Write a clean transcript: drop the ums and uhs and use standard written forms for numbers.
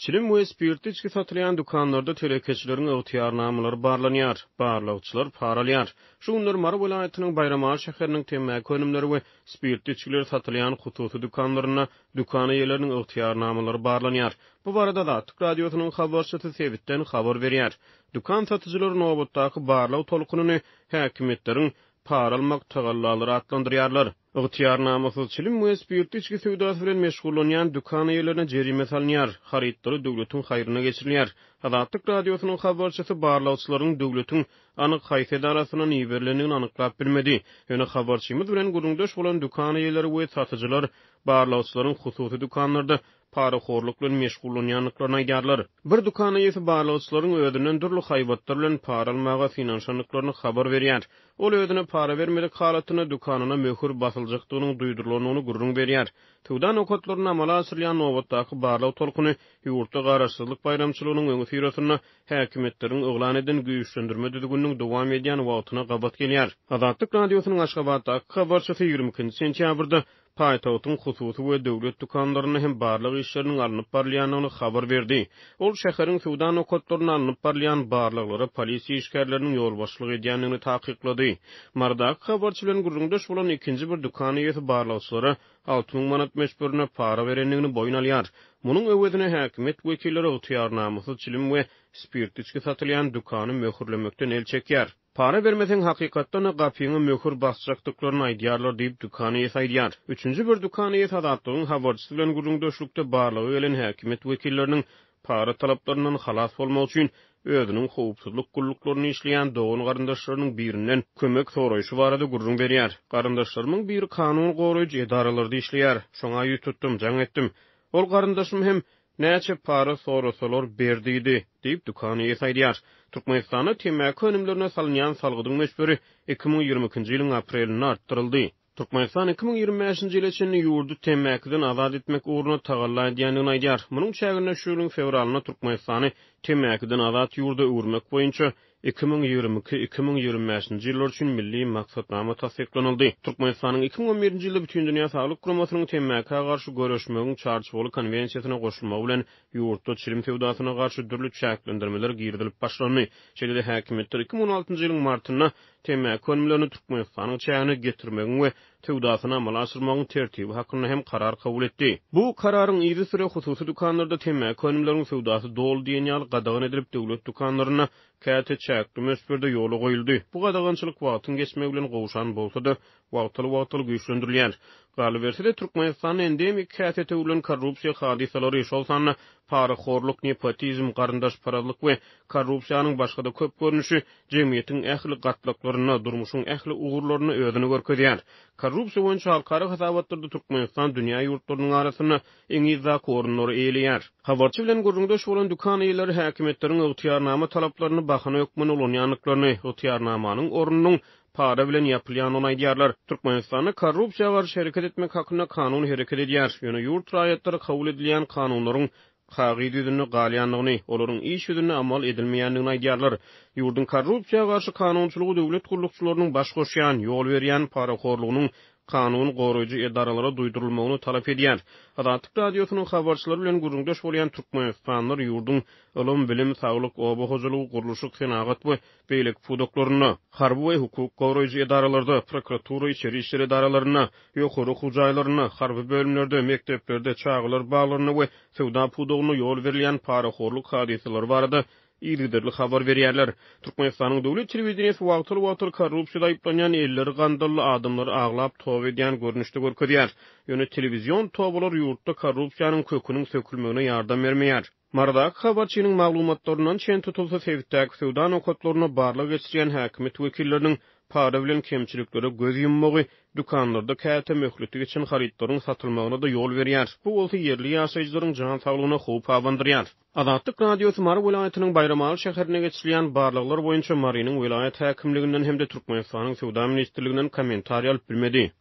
Çilim we spirtli içgi satylýan dükanlarda telekeçileriň ygtyýarnamalary barlanýar, barlagçylar para alýar. Şu günler Mary welaýatynyň Baýramaly şäheriniň temmäki önümleri we spirtli içgiler satylýan hususy dükanlarynda dükan eýeleriniň ygtyýarnamalary barlanýar. Bu barada Azatlyk Radiosynyň habarçysy sebitden habar berýär. Dükan satyjylary nobatdaky barlag tolkunyny häkimiýetleriň para almak tagallalary atlandyrýarlar. Ygtyýarnamasyz çilim we spirtli içgi söwdasy bilen meşgullanýan dükan eýelerine jerime salynýar, harytlary döwletiň haýryna geçirilýär. Azatlyk Radiosynyň habarçysy barlagçylaryň döwletiň anyk haýsy edarasyndan iberilendigini anyklap bilmedi. Ýöne habarçymyz bilen gürrüňdeş bolan dükan eýeleri we satyjylar barlagçylaryň hususy dükanlarda parahorluk bilen meşgullanýandyklaryny aýdýarlar. Bir dükan eýesi barlagçylaryň özünden dürli haýbatlar bilen para almaga synanyşandyklaryny habar berýär. Ol özüne para bermedik halatynda dükanyna möhür basyljakdygynyň duýdurylandygyny gürrüň berýär. Söwda nokatlarynda amala aşyrylýan nobatdaky barlag tolkuny ýurtda Garaşsyzlyk baýramçylygynyň öňüsyrasynda häkimiýetleriň yglan eden güýçlendirme düzgüniniň dowam edýän wagtyna gabat gelýär. Azatlyk Radiosynyň Aşgabatdaky habarçysy 22-nji sentýabrda paýtagtyň hususy we döwlet dükanlarynda hem barlag işleriniň alnyp barylýandygyny habar berdi. Ol şäheriň söwda nokatlarynda alnyp barylýan barlaglara polisiýa işgärleriniň ýolbaşçylyk edýändigini takyklady. Marydaky habarçy bilen gürrüňdeş bolan ikinji bir dükan eýesi barlagçylara 6000 manat möçberinde para berendigini boýun alýar. Munuň öwezine häkimiýet wekilleri ygtyýarnamasyz çilim we spirtli içgi satylýan dükany möhürlemekden el çekýär. Para bermeseň hakykatdan-da gapyňa möhür basjakdyklaryny aýdýarlar diýip, dükan eýesi aýdýar. Üçünji bir dükan eýesi Azatlygyň habarçysy bilen gürrüňdeşlikde barlaga gelen häkimiýet wekilleriniň para talaplaryndan halas bolmak üçin özüniň howpsuzlyk gulluklarynda işleýän dogan-garyndaşlarynyň birinden kömek soraýşy barada gürrüň berýär. Garyndaşlarymyň biri kanun goraýjy edaralarda işleýär. Şoňa ýüz tutdum, jaň etdim. Ol garyndaşym hem Näçe para sorasalar ber diýdi, diýip, dükan eýesi aýdýar. Türkmenistanda temmäki önümlerine salynýan salgydyň möçberi 2022-nji ýylyň aprelinde artdyryldy. Türkmenistan 2025-nji ýyla çenli ýurdy temmäkiden azat etmek ugrunda tagalla edýändigini aýdýar. Munuň çäginde şu ýylyň fewralynda Türkmenistany temmäkiden azat ýurda öwürmek boýunça 2022, 2025-nji ýyllar üçin Milli maksatnama tassyklanyldy. Türkmenistanyň 2011-nji ýylda Bütindünýä Saglyk Guramasynyň temmäkä garşy göreşmegiň Çarçuwaly konwensiýasyna goşulmagy bilen ýurtda çilim söwdasyna garşy dürli çäklendirmeler girizilip başlandy. Şeýle-de häkimiýetler 2016-njy ýylyň martynda temmäki önümlerini Türkmenistanyň çägine getirmegiň we söwdasyny amala aşyrmagyň tertibi hakynda hem karar kabul etdi. Bu kararyň yzysüre hususy dükanlarda temmäki önümleriň söwdasy doly diýen ýaly gadagan edilip, döwlet dükanlarynda käte çäkli möçberde ýola goýuldy. Bu gadagançylyk wagtyň geçmegi bilen gowşan bolsa-da, wagtal-wagtal güýçlendirilýär. Galyberse-de, Türkmenistanda endemik häsiýete öwrülen korrupsiýa hadysalary, şol sanda parahorluk, nepotizm, garyndaşparazlyk we korrupsiýanyň başga-da köp görnüşi jemgyýetiň ähli gatlaklarynda, durmuşyň ähli ugurlarynda özüni görkezýär. Korrupsiýa boýunça halkara hasabatlarda Türkmenistan dünýä ýurtlarynyň arasynda iň yzdaky orunlary eýeleýär. Habarçy bilen gürrüňdeş bolan dükan eýeleri häkimiýetleriň ygtyýarnama talaplaryny bahana hökmünde ulanýandyklaryny, ygtyýarnamanyň ornunyň para bilen ýapylýandygyny aýdýarlar. Türkmenistanda korrupsiýa garşy hereket etmek hakynda kanun hereket edýär. Ýöne ýurt raýatlary kabul edilýän kanunlaryň kagyz ýüzünde galýandygyny, olaryň iş ýüzünde amal edilmeýändigini aýdýarlar. Ýurduň korrupsiýa garşy kanunçylygy döwlet gullukçylarynyň baş goşýan, ýol berýän parahorlugynyň kanun goraýjy edaralara duýdurylmagyny talap edýär. Azatlyk Radiosynyň habarçylary bilen gürrüňdeş bolýan türkmenistanlylar ýurduň ylym, bilim, saglyk, oba hojalygy, gurluşyk, senagat we beýleki pudaklarynda, harby we hukuk goraýjy edaralarda, prokuratura, içeri işler edaralarynda, ýokary okuw jaýlarynda, harby bölümlerde, mekdeplerde, çagalar baglarynda we söwda pudagynda ýol berilýän parahorluk hadysalary barada yzygiderli habar berýärler. Türkmenistanyň döwlet telewideniýesi wagtal-wagtal korrupsiýada aýyplanýan elleri gandally adamlary aglap toba edýän görnüşde görkezýär. Ýöne telewizion tobalar ýurtda korrupsiýanyň köküniň sökülmegine ýardam bermeýär. Marydaky habarçynyň maglumatlaryndan çen tutulsa, sebitdäki söwda nokatlarynda barlag geçirýän häkimiýet wekilleriniň para bilen kemçiliklere göz ýummagy dükanlarda käte möhleti geçen harytlaryň satylmagyna-da ýol berýär. Bu bolsa ýerli ýaşaýjylaryň jan saglygyna howp abandyrýar. Azatlyk Radiosy Mary welaýatynyň Baýramaly şäherinde geçirilýän barlaglar boýunça Marynyň welaýat häkimliginden hem-de Türkmenistanyň Söwda ministrliginden kommentariý alyp bilmedi.